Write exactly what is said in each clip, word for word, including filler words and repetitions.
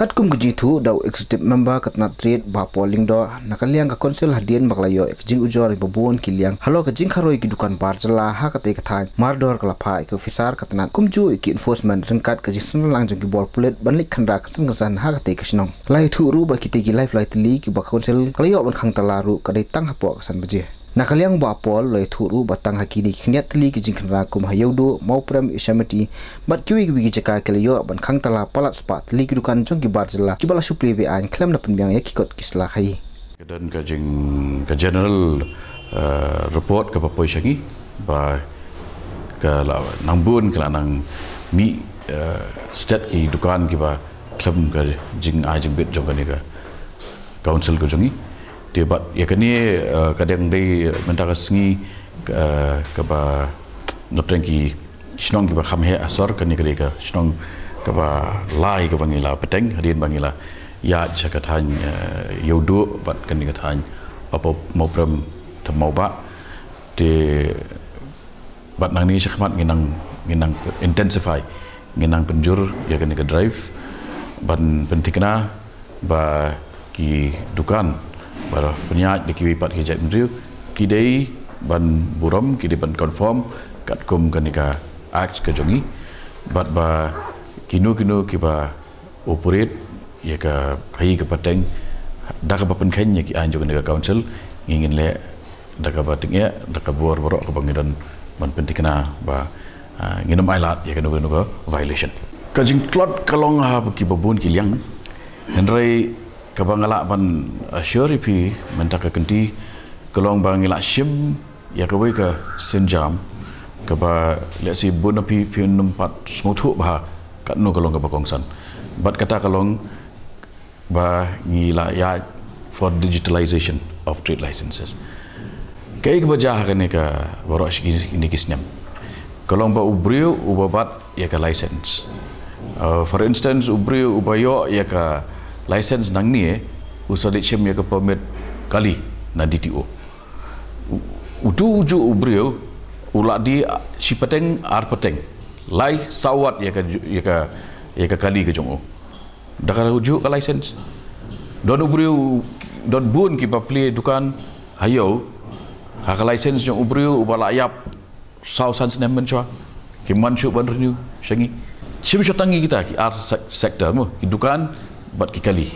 Katkum ka jingthoh da u Executive Member ka tnat trade Bah Paul Lyngdoh, na ka liang ka Council hadien ba ka la ïoh ka jingujor ïa ba bun ki liang halor ka jingkharoi ki dukan bar jylla ha katei ka thaiñ, mardor ka la phah ïa ki officer ka tnat kumjuh ïa ki enforcement ryngkat ka jingsynran lang jong ki bor pulit ban leit khynra kynsan kynsan ha katei ka shnong. La ïathuh ruh ba kitei ki laiphew lai tylli kiba ka Council ka la ïoh ban khang tala ruh ka dei tang hapoh ka san baje. Na ka liang Bah Paul la ïathuh ruh ba tang ha kine ki khyndiat tylli ki jingkhynra kum ha Ïewduh, Mawprem, Iashamti bad kiwei kiwei ki jaka ki la ïoh ban khang tala palat spah tylli ki dukan jong ki bar jylla kiba la shu plie be-aiñ khlem da pynbiang ïa ki kot ki sla khaïi. Ka don ka jing, ka general, eh, report kaba poi sha ngi ba ka la nang bun, ka la nang mih, eh, stet ki dukan kiba khlem ka jingai jingbit jong kane ka Council ka jong ngi. Te bad ïa kane, eh, ka dang dei mynta ka sngi, eh, kaba na pdeng ki shnong kiba kham heh ha sor, kane ka dei ka shnong kaba lai kaba ngi la bteng hadien ba ngi la ïaid sha ka thaiñ, eh, Ïewduh bad kane ka thaiñ Upper Mawprem, Thadlaw Mawbah. Te bad nangne shakhmat ngi nang, ngi nang intensify, ngi nang pynjur ïa kane ka drive ban pynthikna ba ki dukan ba pynïaid da kiwei pat ki jaitbynriew ki dei ban burom, ki dei ban conform katkum kane ka Act ka jong ngi, bad ba kino kino kiba operate ïa ka khaïi ka pateng da kaba pynkheiñ ïa ki aiñ jong kane ka Council, ngi ngin leh da kaba tyngeh, da ka bor baroh kaba ngi don ban pynthikna ba, ah, ngin ym ailad ïa kano kano ka violation. Ka jingtlot ka long ha kiba bun ki liang, hynrei kaba nga lah ban assure ïa phi mynta ka kynti ka long ba ngi lah shim ïa kawei ka sienjam kaba lehse bun na phi phin ym pat sngewthuh bha katno ka long kaba kongsan. Bad kata ka long ba ngi la ïaid for digitalization of trade licenses. Kaei kaba jia ha kane ka baroh shi kine ki snem ka long ba u briew uba bat ïa ka license. Uh, for instance, u briew uba ïoh ïa ka license nangne, u sa leit shim ïa ka permit kali na D T O. U, utu ujuh u briew u lah die shi pateng, ar pateng, lai, saw wat ïa ka ju-, ïa ka, ïa ka kali ka jong u. Da ka ujuh ka license. Don u briew, don bun kiba plie dukan ha ïew ha ka license jong u briew uba la ïap saw san snem mynshuwa, kim wan shuh ban renew sha ngi. Shim shuh tang ngi kita ki ar sec-, sector mo, ki dukan bad ki kali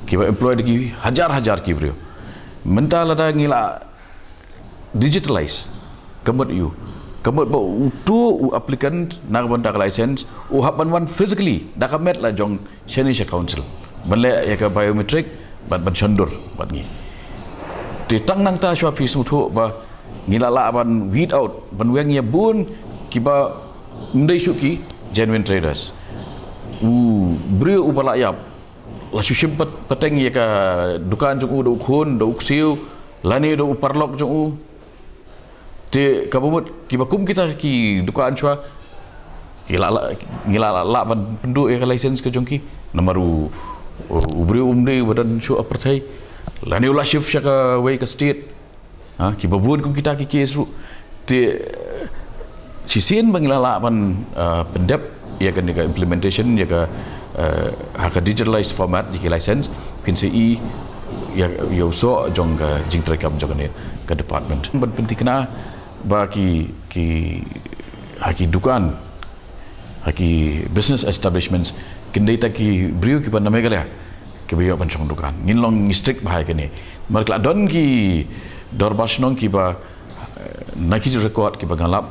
kiba employ da ki hajar hajar ki briew. Mynta lada ngi la digitalize, ka mut ïa u, ka mut ba utu u applicant na ka bynta ka license u hap ban wan physically da ka met la jong shane sha Council ban leh ïa ka biometric bad ban shon dur bad ngi. Te tang nangta shuwa phi sngewthuh ba ngi la lah ban weed out, ban weng ïa bun kiba ym dei shuh ki genuine traders. U briew uba la ïap la shu shim pat-, pateng ïa ka dukan jong u da u khun, da u ksiew, lane da u paralok jong u. Te kaba mut kiba kum kita ki dukan shuwa ki la, la, ngi la, la, lah ban pynduh ïa ka license ka jong ki. Namar u, u, u briew um dei ba don shuh ha pyrthei, lane u la shift sha kawei ka state. Ha, kiba bun kum kita ki case ruh. Te shisien ba ngi la lah ban, uh, pyndep ïa kane ka implementation ïa ka, uh, ha ka digitalized format ïa ki license, phin sa i ïa, ïa u soh jong ka jingtreikam jong kane ka department. Ban pynthikna ba ki, ki, ha ki dukan, ha ki business establishments, kin dei ta ki briew kiba na Meghalaya kiba ïoh ban shong dukan. Ngin long ngi strict bha ïa kane. Namar ki la don ki dorbar shnong kiba, eh, na ki record kiba nga lap,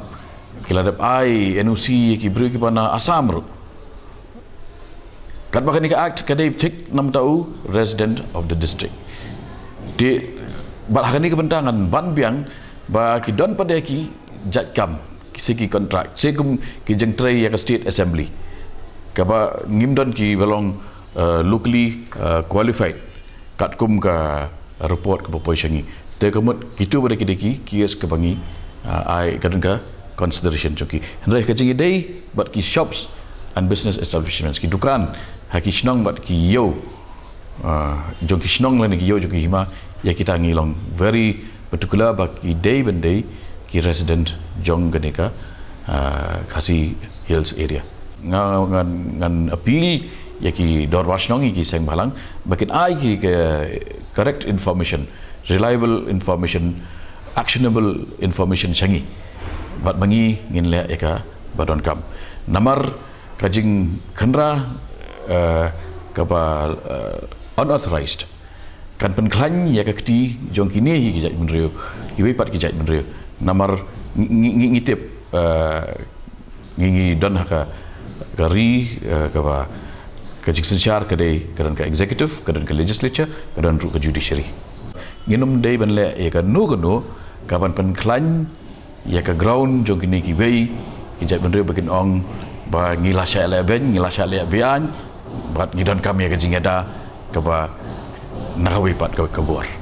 ki la dep ai N O C ïa ki briew kiba na Assam ruh. Katba kane ka act ka dei thik namar ta u resident of the district. Te bad ha kane ka bynta ngan ban biang ba ki don pat de ki jait kam, ki, se ki contract, se kum ki jingtrei ïa ka State Assembly, kaba ngim don kiba long, uh, locally, uh, qualified katkum ka report kaba poi sha ngi. Te ka mut kitu ba dei ki, dei ki case kaba ngi, uh, ai ka don ka consideration jong ki. Hynrei ka jingïadei bad ki shops and business establishments, ki dukan ha ki shnong bad ki ïew, ah, jong ki shnong lane ki ïew jong ki hima, ïa kita ngi long very particular ba ki dei ban dei ki resident jong kane ka, ah, Khasi Hills area. Nga, ngan, ngan appeal ïa ki dorbar shnong, ïa ki seng bhalang, ba kin ai ki ka correct information, reliable information, actionable information sha ngi. Bad ma ngi ngin leh ïa kaba donkam. Namar ka jingkhynra, eh, kaba, eh, unauthorized kan pynkhlaiñ ïa ka kti jong kine hi ki jaitbynriew, kiwei pat ki jaitbynriew. Namar ngi, ngi, ngi, ngi tip, eh, ngi, ngi don ha ka, ka ri, eh, kaba ka jingsynshar ka dei, ka don ka executive, ka don ka legislature, ka don ruh ka judiciary. Ngin ym dei ban leh ïa kano kano kaban pynkhlaiñ ïa ka ground jong kine kiwei ki jaitbynriew ba kin ong ba ngi la shah leh beiñ, ngi la shah leh beiñ, bad ngi donkam ïa ka jingïada kaba na kawei pat ka, ka bor.